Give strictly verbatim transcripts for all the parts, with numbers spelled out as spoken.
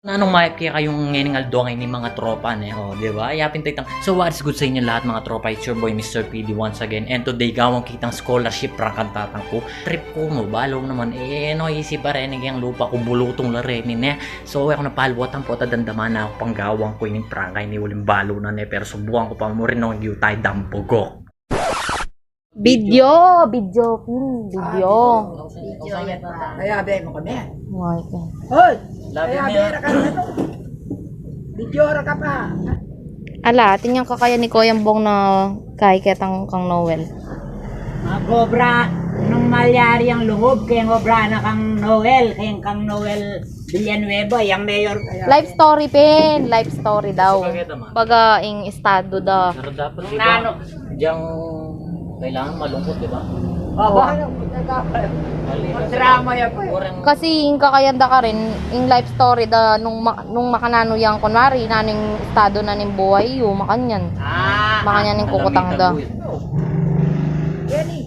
Nanung mayap kekayung ngening aldo ngeni, mga tropa, ne? O, di ba? Yapin taytang. So, what's good sa inyo lahat, mga tropa? It's your boy, Mister P D, once again. And today, gawan kitang scholarship prank ing tatang ku. Trip ku, mabalu naman. E, no, isi pa reni keng lupa ku, bulutung la reni, ne? So, e ku na paluatan pu at dandama na ku pang gawan ku ining prank a ini, uling balu na, ne? Pero subukan ku pa mu rin, no, yu tay dambugok. Video, video, pin, video. Video yan pa. Kaya be mo kami. Ay, eh. Hoy! Labi Kaya niya. Be, raka na to. Video, raka pa. Ala, atin yang kakaya ni Koyang Bong na kay ketang kang Noel. Magobra nung malyari ang lungub, kaya ngobra na kang Noel, kaya kang Noel Villanueva, yang mayor. Life story, pin. Life story daw. Baga ing estado da. Pero dapat, di ba? Nano? Diyang kailangan malungkot, di ba? Aba, ano, nagkakaya. Mali, kasi drama yan, pre. Kasi ing kakayan da karin, ing life story da nung ma-, nung makananu yang kunwari, nanu ing estado na ning buhay yu, makanyan. Ah, makanyan ing kukutang da. Yan eh.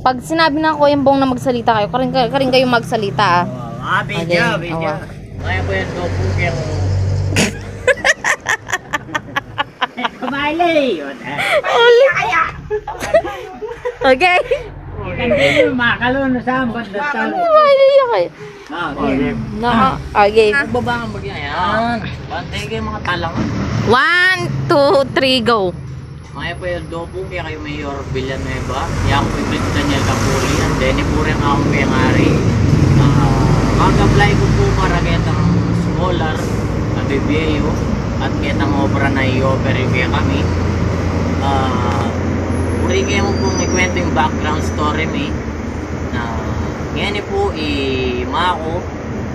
Pag sinabi na Koyang Bong na magsalita kayu, karin, karin kayu magsalita, ah. Oh, ah, video, okay, video. Awa. Kaya ko yan, dopo, kaya ko. Kamali! Uli. Okay. Hindi mo makalun sa ambot na tao. Kamali ya kayo. Ah, okay. Naka, okay. Baba nga bagyan. Ayan. Bantay kayo, mga talang. One, two, three, go. Mayap a aldo pu kekayu, Mayor Villanueva. Yaku pu i Daniel Capuli, at deni pu rin aku pengari. Ah, mag-apply ku pu para ketang scholar a bibie yu at ketang obra na i-offer yu kekami. Ah, buri ke mu pung ikwento ing background story mi. Na ngeni pu i maku,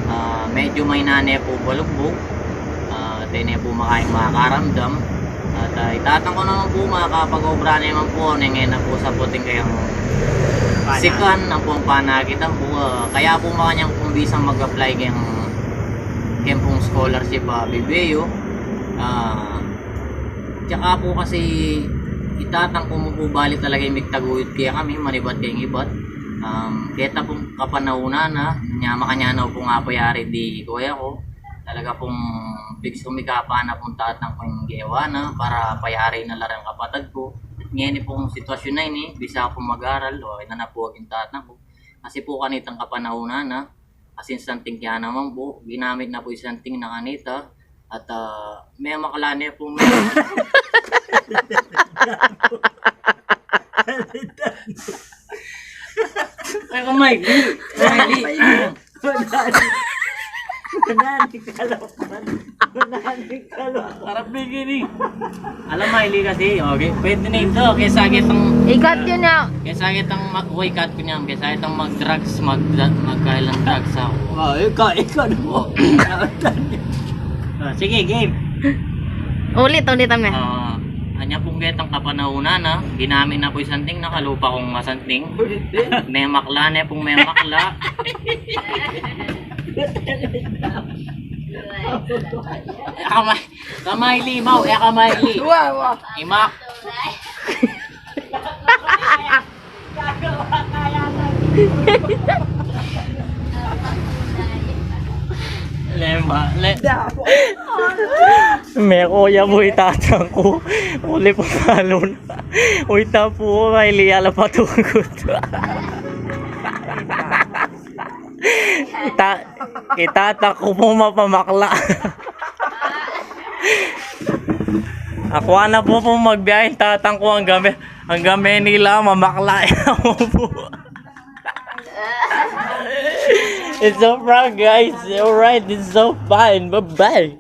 ah, medyu maina ne pu balugbug. Ah, at e ne pu makaing makaramdam. At, ah, i tatang ku naman pu, makapag-obra ne man pu, nung e na pu saputin kayang sikan, ampong panakitan pu, ah, kaya pu makanyan ku pung bisang mag-apply keng, keng pung scholarship, ah, bibie yu. Ah, tsaka pu kasi i tatang ku mu pu bali talaga ing migtaguyod kekami, manibat keng ibat. Um, keta pung kapanaunan na, nya makanyan na pung apayari di kuya ku. Talaga pung fix ku, mikapa na pung tatang ku ing gewa na para payari na la ring kapatad ku. At ngeni pung sitwasyun a ini, bisa ku mag-aral, o, ina na pu ing tatang ku. Kasi pu kanitang kapanaunan na, asin santing kaya naman pu, ginamit na pu ing santing na kanita, at, ah, memakla ne pu, me- Ay, kamay. Kamay. Manani ka lang. Manani ka lang. Harap na gini. Alam, Miley kasi, okay, pwede na ito. Kesa kitang i-cut yu na. Kesa kitang mag-, uy, cut ku niyan. Kesa kitang mag-drugs, mag-, magkailang drugs ako. Oh, ikaw, ikaw na po. Ah, sige, game. Ulit, ulit, ame. Ah, anya pung ketang kapanaunan na, ginamit na pu ing santing, nakalupa kung masanting. Memakla ne pung memakla. Kamay, kamay limaw, e kamay li. Wa, wa. Imak. Lema, le-, me kuya mu i tatang ku. Uli pa malun. Uy, tapu, may liya la patugut. Ita-, i tatang ku pu mapamakla. Aku na pu, pu magbiyahe ing tatang ku, anggang me-, anggang Manila, mamakla ya pu. It's so prank, guys. Alright, it's so fun. Bye-bye.